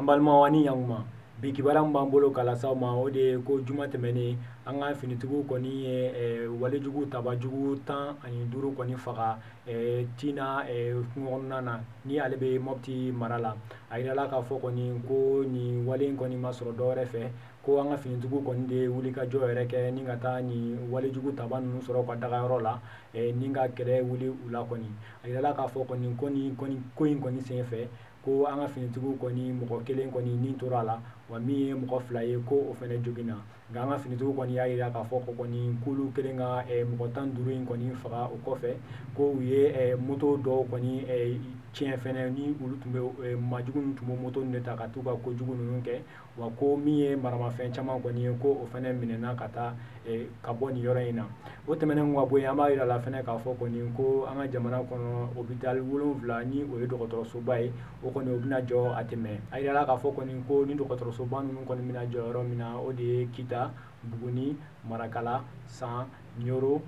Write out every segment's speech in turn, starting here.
An balimaw, ani ɲankuma. Bi kibaruya min b'an bolo k'a lase aw ma, o de ye ko juma tɛmɛnen, an ka finitigiw kɔni ye walejugu tabajugu 15 kɔni faga Tina kungo kɔnɔna na, ni ale bɛ Mopti mara la. A yirala k'a fɔ kɔni ko nin wale in kɔni ma sɔrɔ dɔwɛrɛ fɛ, ko an ka finitigiw kɔni de ye wulikajɔ yɛrɛ kɛ ni ka taa nin walejugu taba ninnu sɔrɔ u ka dagayɔrɔ la, ni ka kɛlɛ wuli u la kɔni. A yirala k'a fɔ kɔni ko nin kɔni ko in kɔni senfɛ, ko an ka finitigiw kɔni mɔgɔ kelen kɔni nin tora a la, wa min ye mɔgɔ 2 ye, ko o fɛnɛ joginna. Nka an ka finitigiw kɔni y'a yira k'a fɔ ko kɔni k'olu kelen ka mɔgɔ 15 in kɔni faga. O kɔfɛ, ko u ye moto dɔw kɔni tiɲɛ fɛnɛ, ni olu tun bɛ maajugu ninnu tun bɛ moto ninnu de ta ka t'u ka kojugu ninnu kɛ. Wa ko min ye maramafɛn caman kɔni ye, ko o fɛnɛ minɛna ka taa ka bɔ nin yɔrɔ in na. O tɛmɛnen ka bɔ yen, an b'a yira la fɛnɛ k'a fɔ kɔni ko an ka jamana kɔnɔ hôpital 7, ni o ye dɔgɔtɔrɔsoba ye, o kɔni o bɛna jɔ a tɛmɛ. A yirala k'a fɔ kɔni ko ni dɔgɔtɔrɔsoba ninnu kɔni bɛna jɔ yɔrɔ min na, o de ye Kita, Buguni, Marakala, San, Ɲoro,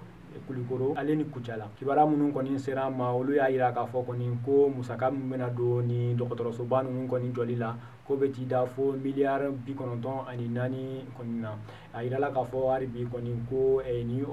Kulikoro ale ni Kucala. Kibaruya minnu kɔni sera an ma, olu y'a yira k'a fɔ kɔni ko musaka min bɛna don ni dɔgɔtɔrɔsoba ninnu kɔni jɔli la, ko bɛ t'i da fo miliyari 94 kɔni na. A yirala k'a fɔ hali bi kɔni ko nin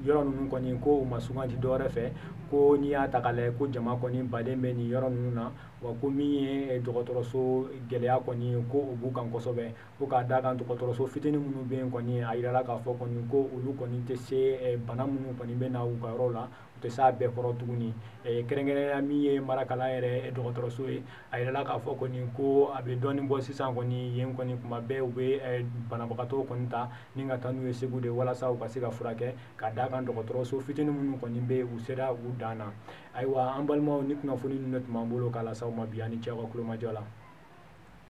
yɔrɔ ninnu kɔni, ko u ma suganti dɔwɛrɛ fɛ, ko n'i y'a ta k'a lajɛ, ko jama kɔni baden bɛ nin yɔrɔ ninnu na. Wa ko min ye dɔgɔtɔrɔso gɛlɛya kɔni, ko o b'u kan kosɛbɛ, ko k'a d'a kan dɔgɔtɔrɔso fitinin minnu bɛ yen kɔni, a yirala k'a fɔ kɔni ko olu kɔni tɛ se bana minnu kɔni bɛ na u ka yɔrɔ la, u tɛ s'a bɛɛ kɔrɔ tuguni. Kɛrɛnkɛrɛnnenya min ye Marakala yɛrɛ dɔgɔtɔrɔso ye, a yirala k'a fɔ kɔni ko a bɛ dɔɔnin bɔ sisan kɔni, yen kɔni kuma bɛɛ u bɛ banabagatɔw kɔni ta ni ka taa n'u ye Segu de, walasa u ka se ka furakɛ, ka d'a kan dɔgɔtɔrɔso fitinin minnu kɔni bɛ yen, u sera u dan na. Ayiwa, an balimaw, ni kunnafoni ninnu de tun b'an bolo k'a lase aw ma bi. Ani cɛw ka kulomajɔ la.